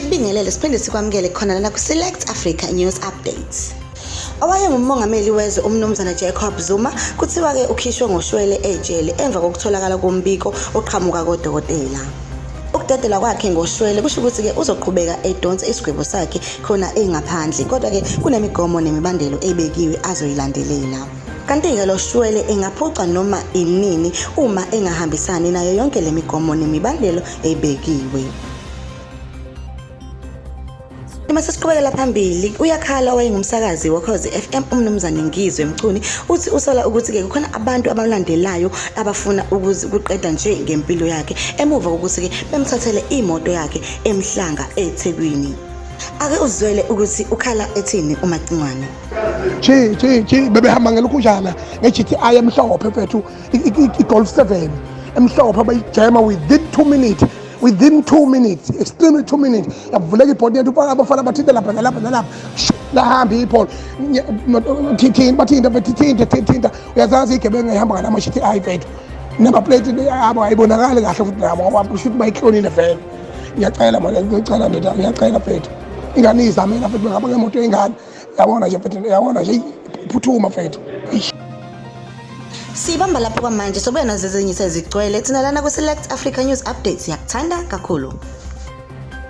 Sikubingelele siphinde sikwamukele khona lana ku-Select Africa News Updates. Owayengumongameli wezwe uMnumzane Jacob Zuma kuthiwa-ke ukhishwe ngoshwele ejele emva kokutholakala kombiko oqhamuka kodokotela. Ukudedelwa kwakhe ngoshwele kusho ukuthi-ke uzoqhubeka edonse isigwebo sakhe khona engaphandle kodwa-ke kunemigomo nemibandelo ebekiwe azoyilandelela. Kanti-ke lo shwele engaphucwa noma inini uma engahambisani nayo yonke le migomo nemibandelo ebekiwe. Uma sesiqhubekela phambili uyakhala owayengumsakazi woKhozi FM uMnumzane Ngizwe Mchunu uthi usola ukuthi-ke kukhona abantu abalandelayo abafuna ukuqeda nje ngempilo yakhe emuva kokuthi-ke bemthathele imoto yakhe eMhlanga eThekwini. Ake uzwele ukuthi ukhala ethini uMacingwane. Chi chi chi bebehamba ngelokhunjana nge-GTI emhlophe mfethu i-Golf 7 emhlophe abayijema within 2 minutes, within 2 minutes, extremely 2 minutes yavuleka ibhodi yethu, abafana bathinte lapha nalapha nalapha, lahamba ipholo thintha bathinta thinta thinta. Uyazazi igebengu ehamba ngalama GTI mfethu, number plate yabo ayibonakali kahle futhi nabo ngoba kusho ukuthi bayiklonile vele. Ngiyacela manje, ngiyacela ndoda, ngiyacela mfethu, ingane izamela mfethu, ngihamba ngemoto yengane, yabona nje mfethu, yabona nje phuthuma mfethu. Sibamba lapho kwamanje sobuya nazo ezinye sezigcwele thina lana ku-Select Africa News Updates. Siyakuthanda kakhulu.